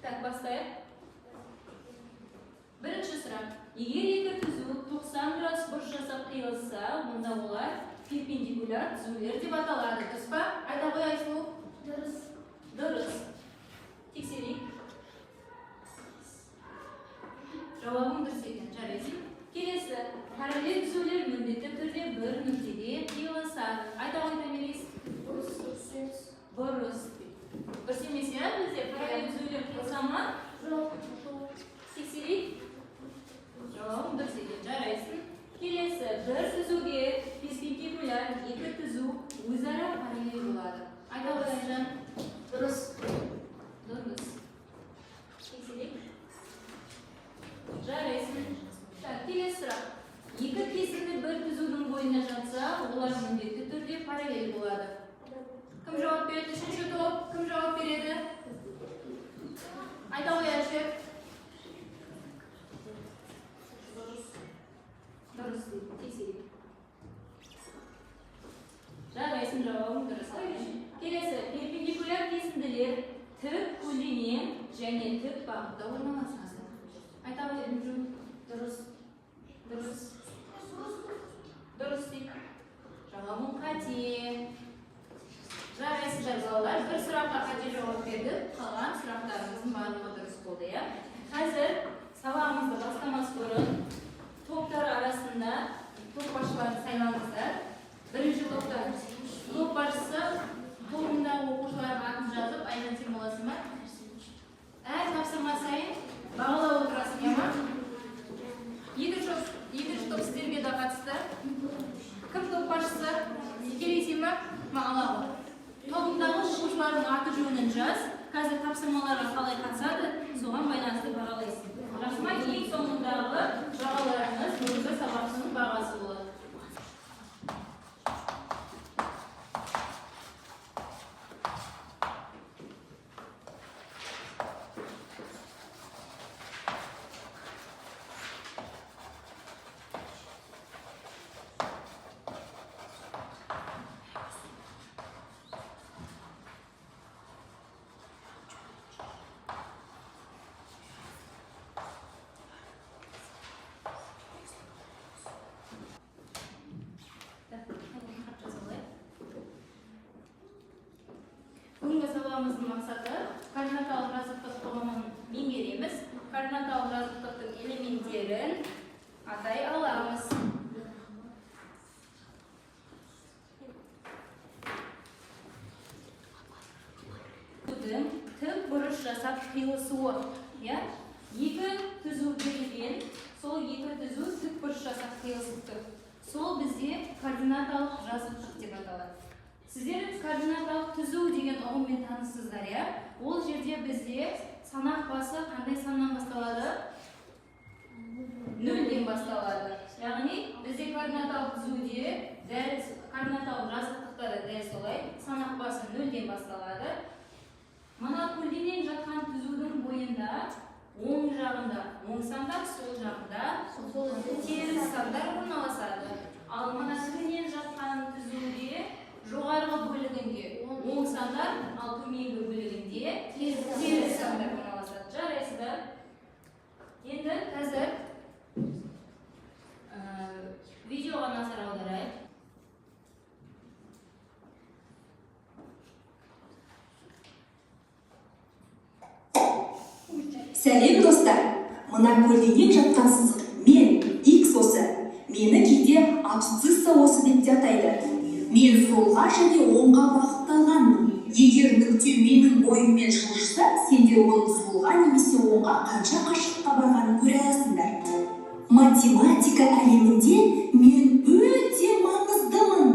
Так, бастайық. Бірінші сұрақ. Егер екі түзу 90 градус бұрыш жасап қиылысса, онда олар перпендикуляр түзулер деп аталады. Дұрыс па? Айта ғой, Айсұлу. Дұрыс. Дұрыс. Тексерейік. Жауабың дұрыс екен. Жарайсың. Келесі. Параллель түзулер міндетті түрде бір нүктеде қиылысады. Айта ғой, Томирис. Дұрыс. Бұрыс. Дұрыс емес, иә, бізде параллель түзулер қиылыса ма? Жоқ. Тексерейік. Жауабың дұрыс екен. Жарайсың. Келесі. Бір түзуге перпендикуляр екі түзу өзара параллель болады. Айта ғой, Айжан. Дұрыс. Дұрыс. Тексерейік. Жарайсың. Так, келесі сұрақ. Екі кесінді бір түзудің бойында жатса, олар міндетті түрде параллель болады. Кім жауап береді? Үшінші топ. Кім жауап береді? Айта ғой, Әлішер. Дұрыс дейді. Тексерейік. Жарайсың, жауабың дұрыс. Келесі, перпендикуляр кесінділер тік көлденең және тік бағытта орналасады. Айта ғой, Інжу. Дұрыс. Дұрыс. Дұрыс дейді. Жауабың қате. Жарайсыздар, балалар. Бір сұраққа қате жауап бердік. Қалған сұрақтарымыздың барлығы дұрыс болды, иә? Қазір сабағымызды бастамас бұрын топтар арасында топ басшыларын сайлаңыздар. Бірінші топта топ басшысы тобындағы оқушылардың атын жазып, Айжан, сен боласың ба? Әр тапсырма сайын бағалап отырасың, иә ма? Екінші топ сіздерге де қатысты. Кім топ басшысы? Тікелей сен ба? Маған ала ғой. Тобыңдағы оқушылардың аты жөнін жаз. Қазір тапсырмаларға қалай қатысады, соған байланысты бағалайсың. Жақсы ма? Ең соңындағы бағаларыңыз бүгінгі сабақтың бағасы болады. Так, хат жазып алайық. Бүгінгі сабағымыздың мақсаты координаталық жазықтық ұғымын меңгереміз. Координаталық жазықтықтың элементтерін атай аламыз. Түзудің тік бұрыш жасап қиылысуы, иә? Екі түзу берілген, сол екі түзу тік бұрыш жасап қиылысып тұр. Сол бізде координаталық жазықтық деп аталады. Сіздер координаталық түзу деген ұғыммен таныссыздар, иә? Ол жерде бізде санақ басы қандай саннан басталады? Нөлден басталады. Яғни бізде координаталық түзуде дәл координаталық жазықтықта да дәл солай санақ басы нөлден басталады. Мына көлденең жатқан түзудің бойында оң жағында оң сандар, сол жағында теріс сандар орналасады. Ал мына тігінен жатқан түзуде жоғарғы бөлігінде оң сандар, ал төменгі бөлігінде теріс сандар орналасады. Жарайсыздар. Енді қазір видеоға назар аударайық. Сәлем, достар! Мына көлденең жатқан сызық мен, X осі. Мені кейде абсцисса осі деп те атайды. Мен солға және оңға бағытталғанмын. Егер нүкте менің бойыммен жылжыса, сендер оның солға немесе оңға қанша қашықтыққа барғанын көре аласыңдар. Математика әлемінде мен өте маңыздымын.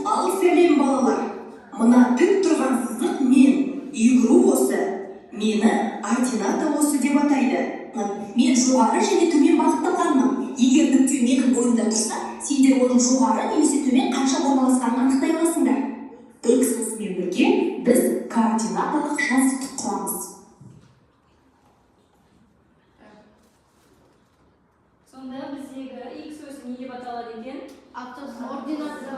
Ал сәлем, балалар! Мына тік тұрған сызық мен, Y осі. Мені ордината осі деп атайды. Мен жоғары және төмен бағытталғанмын. Егер нүкте менің бойымда тұрса, сендер оның жоғары немесе төмен қанша орналасқанын анықтай аласыңдар. X осімен бірге біз координаталық жазықтық құрамыз. Сонда біздегі X осі не деп аталады екен? Ордината.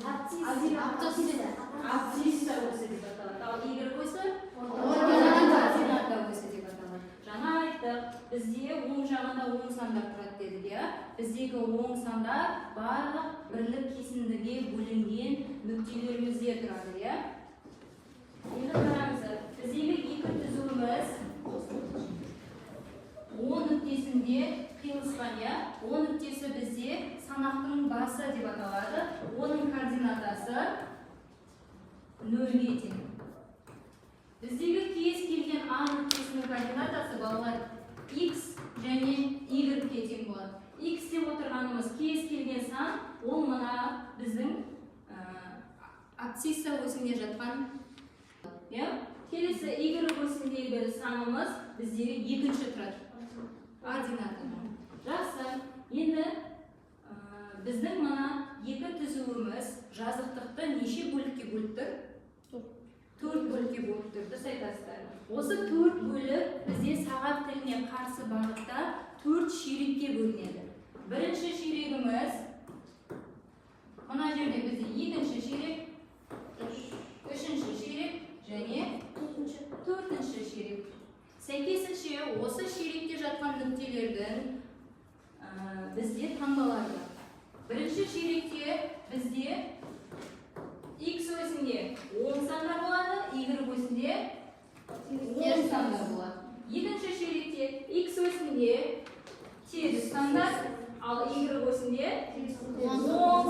Абсцисса. Абсцисса осі деп аталады. Ал Y осі? Біздегі оң сандар барлық бірлік кесіндіге бөлінген нүктелерімізде тұрады, иә? Енді қараңыздар, біздегі екі түзуіміз О нүктесінде қиылысқан, иә? О нүктесі бізде санақтың басы деп аталады. Оның координатасы 0-ге тең. Біздегі кез келген А нүктесінің координатасы, балалар, X және Y-ге тең болады. X деп отырғанымыз кез келген сан, ол мына біздің абсцисса осінде жатқан, иә? Келесі Y осіндегі санымыз біздегі екінші тұрады ордината. Жақсы. Енді біздің мына екі түзуіміз жазықтықты неше бөлікке бөліп тұр? 4 бөлікке бөліп тұр. Дұрыс айтасыздар. Осы 4 бөлік бізде сағат тіліне қарсы бағытта 4 ширекке бөлінеді. Бірінші ширегіміз мына жерде бізде екінші ширек, үшінші ширек және төртінші ширек. Сәйкесінше осы ширекте жатқан нүктелердің бізде таңбалары бар. Бірінші ширекте бізде X осінде 10 сандар болады, Y осінде 10 сандар болады. Екінші ширекте X осінде теріс сандар, ал Y осінде 10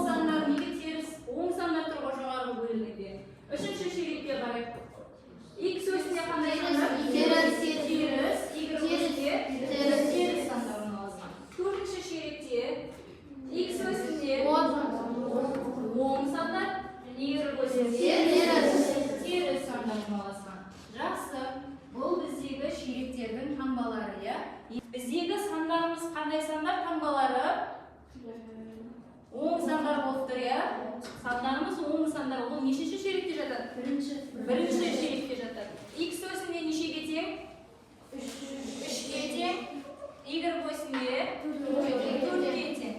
сандар. Неге теріс? 10 сандар тұр ғой жоғарғы бөлігінде. Үшінші ширекке қарай X осінде қандай сандар? Теріс. Теріс. Y осінде Теріс. теріс сандар орналасқан. Төртінші ширекте X осінде 10 сандар, Y осінде Теріс. теріс сандар орналасқан. Жақсы. Бұл біздегі ширектердің таңбалары, иә? Біздегі сандарымыз қандай сандар таңбалары? Оң сандар болып тұр, иә? Сандарымыз оң сандар. Ол нешінші ширекте жатады? Бірінші. Бірінші ширекте жатады. X осінде нешеге тең? 3-ге тең. Y осінде 4-ге тең.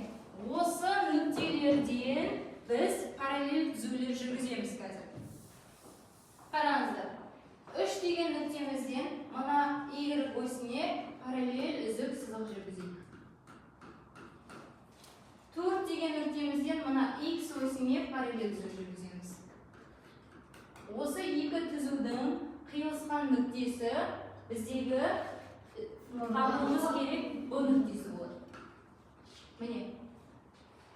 Осы нүктелерден біз параллель түзулер жүргіземіз қазір. Қараңыздар. 3 деген нүктемізден мына Y осіне параллель үзік сызық жүргізейік. 4 деген нүктемізден мына X осіне параллель үзік жүргіземіз. Осы екі түзудің қиылысқан нүктесі біздегі табуымыз керек Б нүктесі болады. Міне,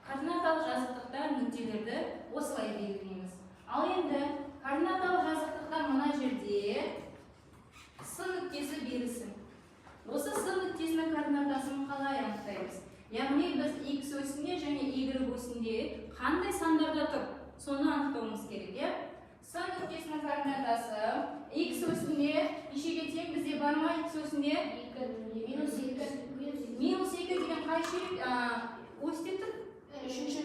координаталық жазықтықта нүктелерді осылай белгілейміз. Ал енді координаталық жазықтықта мына жерде С нүктесі берілсін. Осы С нүктесінің координатасын қалай анықтаймыз? Яғни біз X осінде және Y осінде қандай сандарда тұр, соны анықтауымыз керек, иә? С нүктесінің координатасы X осінде нешеге тең? Бізде бар ма X осінде? Минус 2. Минус 2 деген қай ширек, осьте тұр? Үшінші.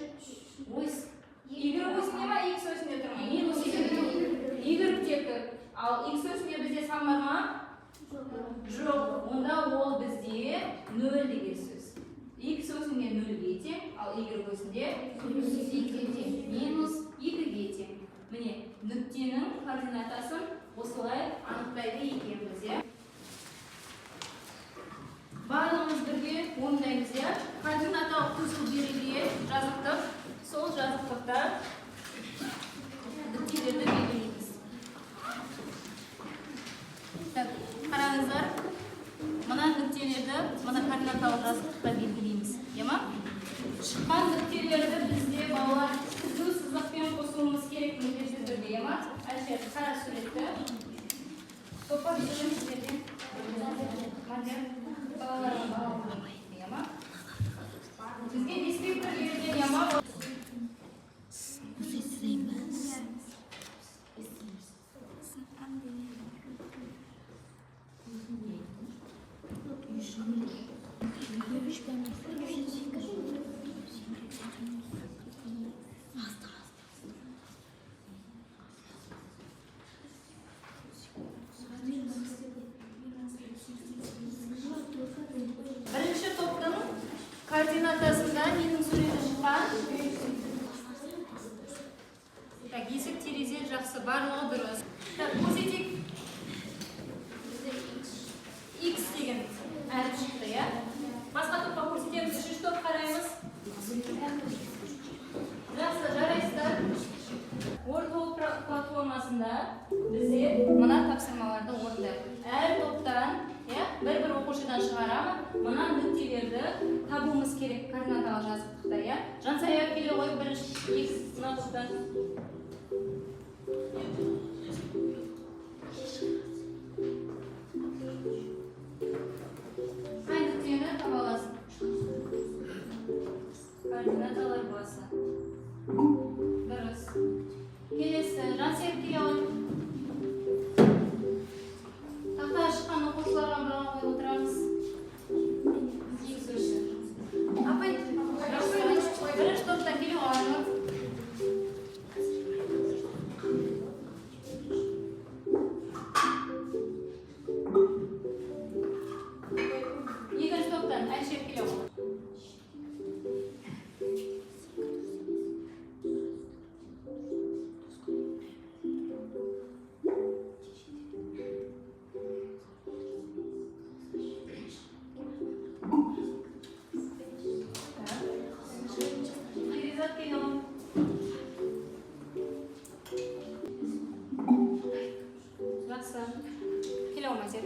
Ось. Y осінде ма, X осінде тұр ма? Минус 2 Y-те тұр. Ал X осінде бізде сан бар ма? Жоқ. Онда ол бізде 0 деген сөз. X осінде 0-ге тең, ал Y осінде минус 2-ге тең. Минус 2-ге тең. Міне, нүктенің координатасын осылай анықтайды екенбіз, иә? Барлығымыз бірге орындаймыз, иә? Координаталық түзу берілген жазықтық, сол жазықтықта нүктелерді белгілейміз. Так, қараңыздар, мына нүктелерді мына координаталық жазықтықта белгілейміз, иә ма? Шыққан нүктелерді бізде, балалар, түзу сызықпен қосуымыз керек міндетті түрде, иә ма? Әлішер, қара суретті. Топқа түсіріңіз сіздерден. Мадияр, балаларға, иә ма? Бізге дескриптор берілген, иә ма? Бірінші топтың координатасында ненің суреті шыққан? Так, есік, терезе, жақсы, барлығы дұрыс. Так, көрсетейік. X деген әріп шықты, иә? Басқа топқа көрсетеміз. Үшінші топ қараймыз. тапсырмасында бізде мына тапсырмаларды орындайық. Әр топтан, иә, бір-бір оқушыдан шығарамын. Мына нүктелерді табуымыз керек координаталы жазықтықта, иә. Жансая, келе ғой бірінші х мына топтан. Қай нүктені таба аласың? Координаталар басы. Дұрыс. Келесі, Жансерік, келе ғой. Тақтаға шыққан оқушыларға бір қойып отырамыз. Х осі. Апай. Бірінші топтан келе ғой, Арнұр. Екінші топтан Әлішер, келе ғой. Так. Перизат, келе ғой. Жақсы. Келе ғой, Мазер.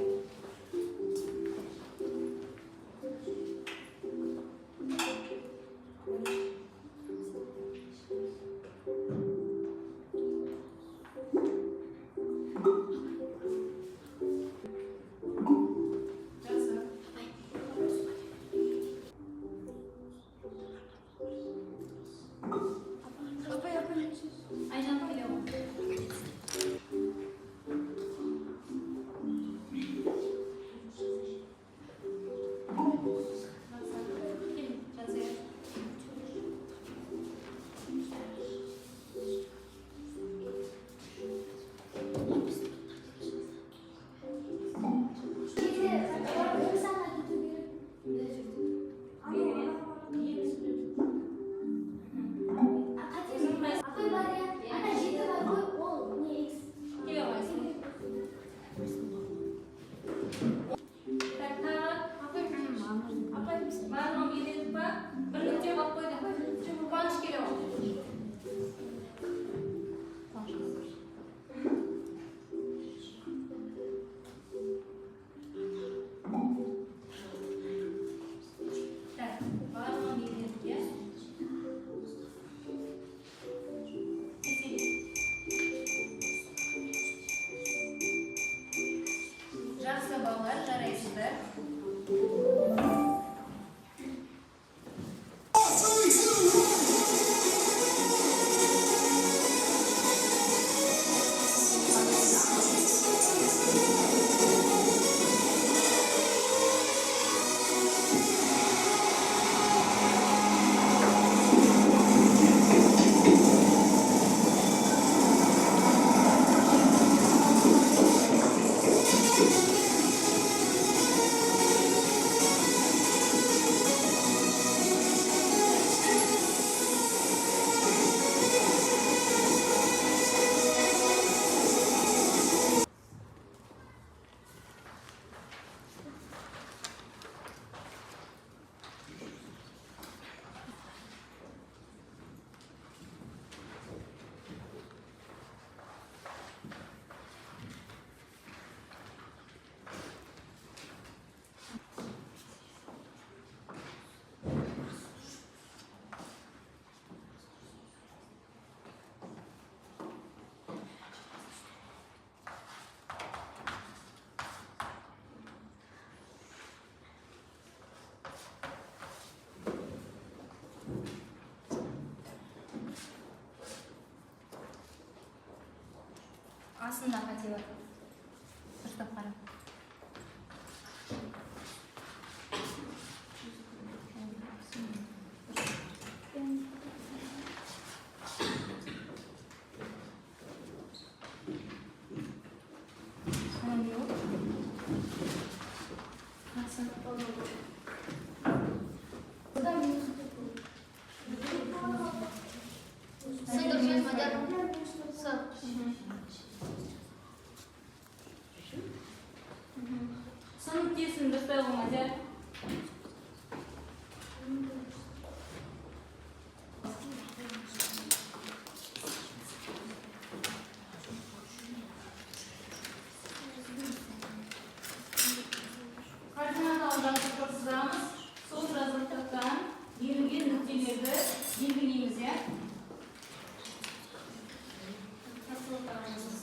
Жақсы. Апай, апай. Айжан, келе ғой. Жақсы. Кел, Жансая. Жеті санға кету керек. Белгілен. Қате. Апай, бар, иә. Ана жеті бар ғой, ол не х. Келе ғой, Айсұлу. Так, тағы. Апай, апай. Барлығын белгіледік па? Бір нүкте қалып қойды. Қуаныш, келе ғой. Так, барлығын белгіледік, иә? Тексерейік. Жақсы, балалар, жарайсыздар. Астында қате бар, дұрыстап қара. Мынау не ол? Жақсы. Бұда минус төрт болады. С дұрыс, Мадияр. С. С нүктесін дұрыстай ғой, Мадияр. Тоқтаңыз.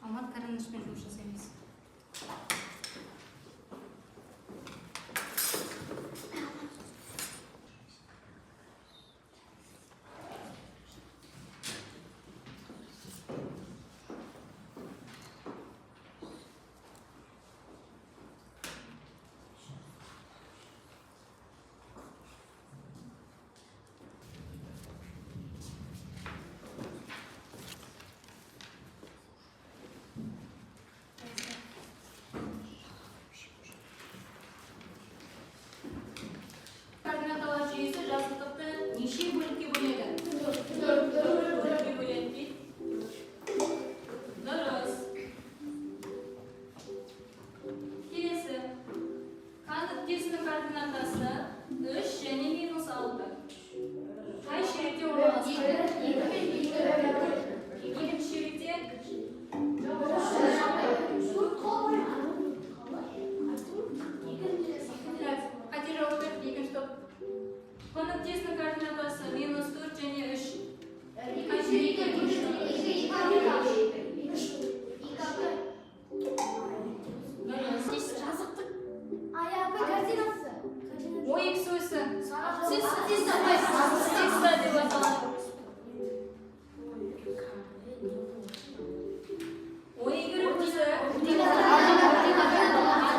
Алмат, карандашпен жұмыс жасаймыз. Координаталар жүйесі жазықтықты неше бөлікке бөледі? Төрт бөлікке бөледі дейді. Дұрыс. Келесі. К нүктесінің координатасы 3 және минус 6. Қай ширекте орналасқан? Екінші ширекте. Так, қате жауап берді екінші топ. П нүктесінің координатасы минус 4 және 3. Қай ширекте? Дұрыс. Ай, апай, картинасы. Ой, икс осі. Абсцисса деп аталады. Ой, y осі. Ордината деп аталады.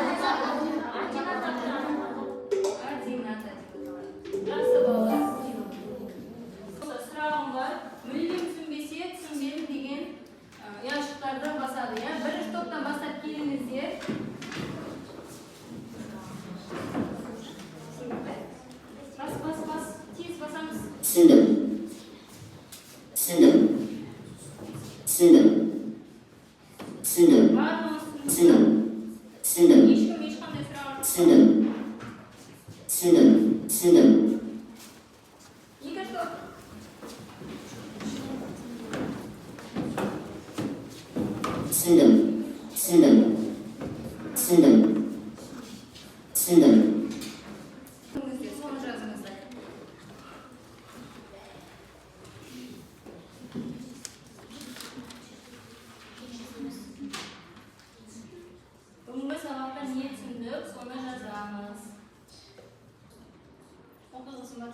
Жақсы, балалар. Сұрағым бар. Мүлдем түсінбесе, түсінбедім деген ұяшықтарды басады. Иә? Бірінші топтан бастап келіңіздер. Бас, бас, бас. Тез басамыз. Түсіндім, түсіндім, түсіндім, түсіндім. Барлығымыз түсіндік. Түсіндім, түсіндім. Ешкім ешқандай сұрағы жоқ. Түсіндім, түсіндім, түсіндім. Екінші топ. Түсіндім, түсіндім, түсіндім, түсіндім. Түсіндіңіздер, соны жазыңыздар. Бүгінгі сабақта не түсіндік, соны жазамыз. Оқығысы бар.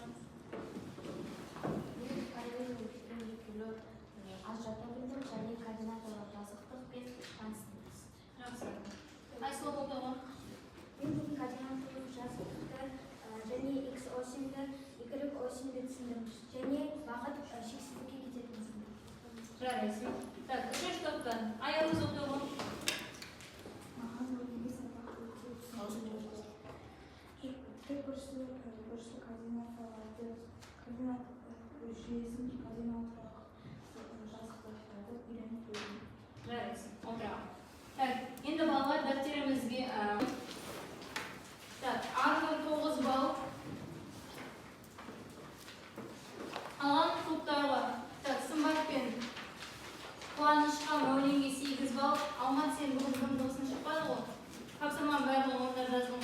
Мен параллель ажырата білдім және координаталар жазықтықпен таныстым. Жақсы. Айсұлу, оқы. Мен бүгін координаталық жазықтықты және x осінді, y осінді түсіндім және бағыт шексіздікке кететінін түсіндім. Жарайсың. Так, үшінші топтан. Аягөз, оқы. Маған бүгінгі сабақ өте түсінікті болды. Тікбұрышты, бұрышты координаталарды, координат жүйесін, координаталық жазықтықтарды үйреніп білдім. Жарайсың. Отырамын. Так, енді, балалар, дәптерімізге так, Арман 9 балл. Қалған топтарға, так, Сымбат пен Қуанышқа, Мәуленге 8 балл. Алмат, сен бүгін дым дыбысын шықпады ғой. Тапсырманың барлығын орындап.